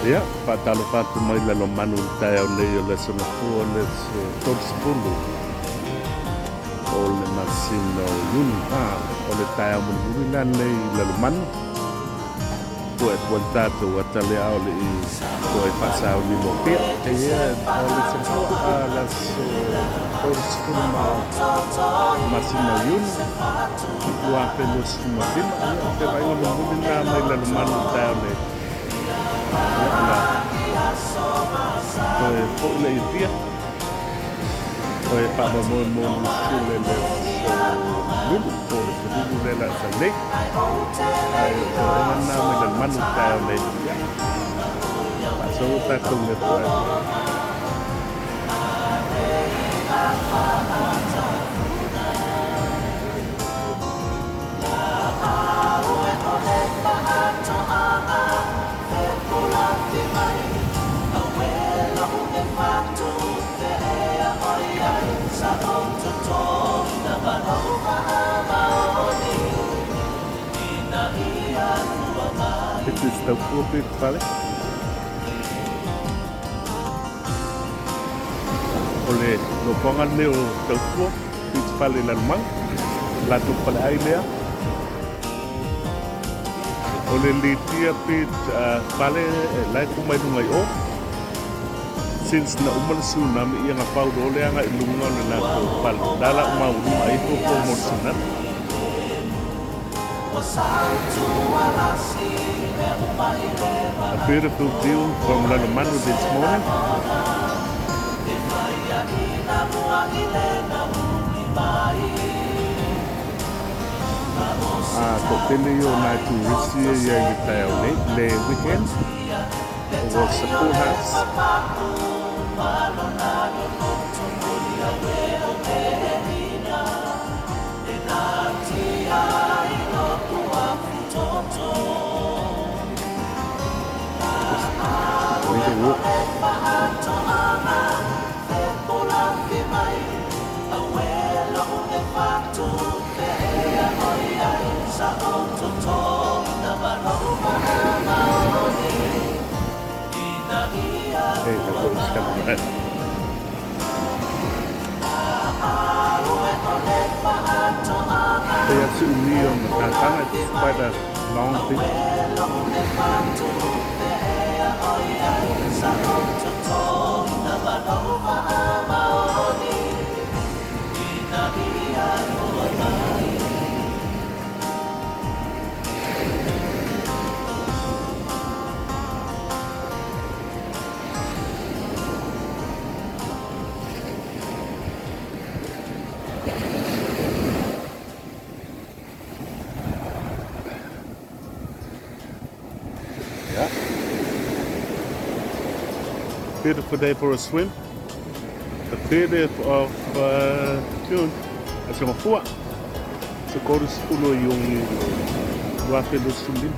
Ia, faatalofa atu mai Lalomanu i le taeao nei o le Aso Gafua le aso 30 o le masina o Iuni. O le taeao mulimuli la lenei i Lalomanu. Ua e tua le tatou ata lea a o le i toe faasauni mo pea. Ia, o le Aso Gafua le aso 30 ma masina o Iuni 2025. Ia, o te vaaiga mulimuli lena mai Lalomanu i le taeao nei. Ia, o le a toe foi lea i Apia. Toe faamoemoe mo Niu Sila i le aso Lulu po o le aso Lulu lea o le a sau nei. Ae o se vaaiga lena mai Lalomanu i le taeao nei. Ia, faasolo tatou i le aso. It is the pulpit pale. O le nofoaga lenei o Taupua, Beach Pale i Lalomanu, latou faleai lea. O le Litia Beach Pale la e tu mai luga i o. Since na uma le tsunami ia na pau loa le aga i luga o le latou fale. La la uma ulu ai fuafua mo le tsunami. A beautiful view from Lalomanu this morning. A toatele ia o nai turisi ia i le taeao nei, le weekend. It was a full house. Just read a walk. Hey, the boat's coming back. Pei a siʻumi o Matatana, it's quite a long beach. Yeah. Beautiful day for a swim. The 30th of June. Aso Gafua. Se 30 o Iuni 2025.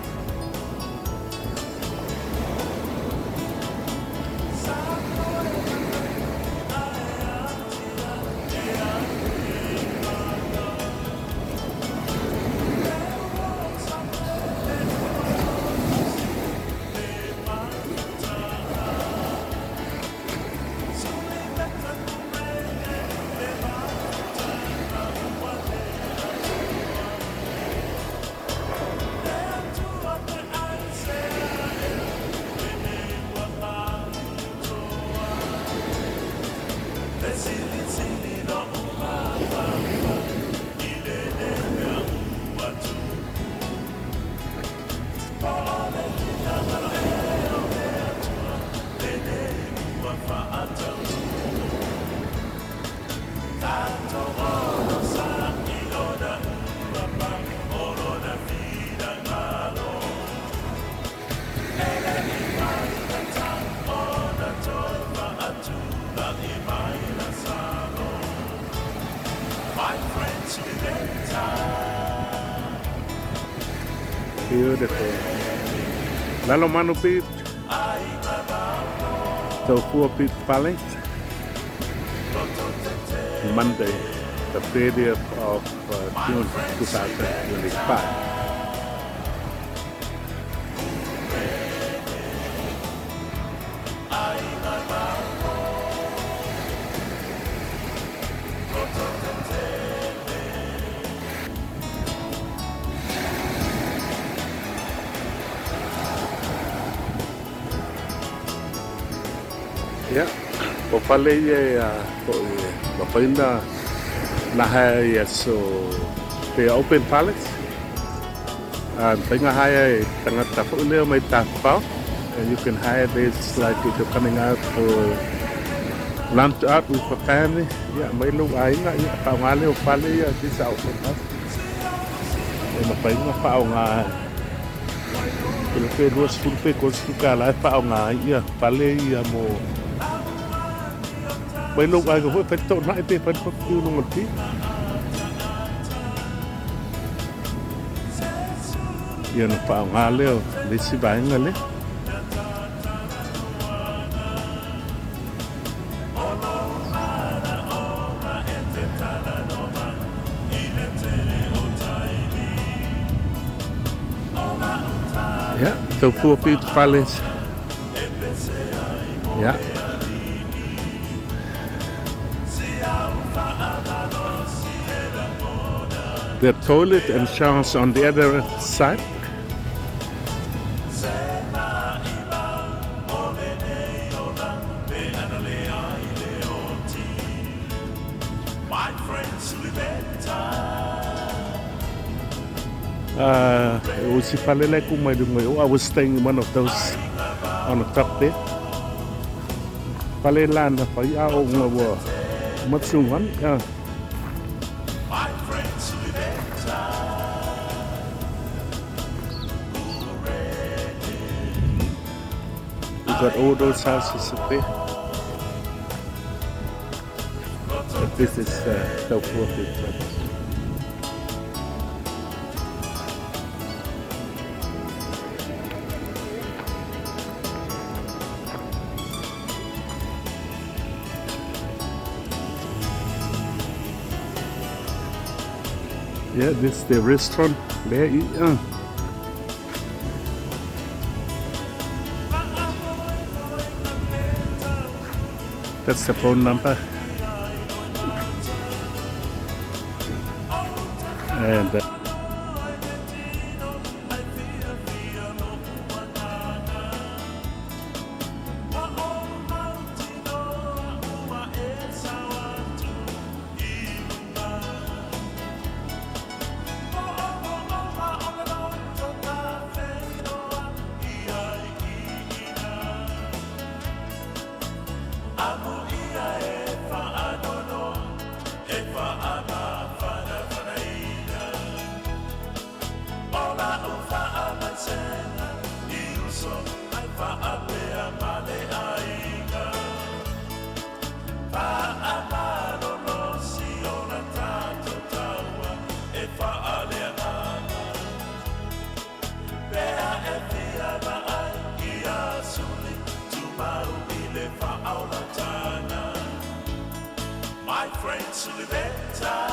Beautiful. Lalomanu Beach. Taupua Beach Valley. Monday, the 30th of June 2025. Ia, o fale ia e a foi e mafai ona hire i aso pe open palace. A mafai ona hire e tagata foi lea mai tafafao. And you can hire this like if you're coming out for lunch out with the family. Ia, mai lou aiga, ia, faaaoga lea o fale ia, these are open house. E mafai ona faaaoga pe pe 20 pe $30 e faaaoga ai ia fale ia mo mai lou aiga foi fai toonai pe fai le barbecue i luga o le ti. Ia ona faaaoga lea o le isi vaega lea. Ia, Taupua Beach Palace. Ia. The toilet and showers on the other side. O isi fale la e ku mai luga i o, I was staying in one of those on the top there. Fale la na fai a o nga ua matsungan. We got all those houses up there. But this is Taupua Beach Palace. Yeah, this is the restaurant there. That's the phone number. And My friends.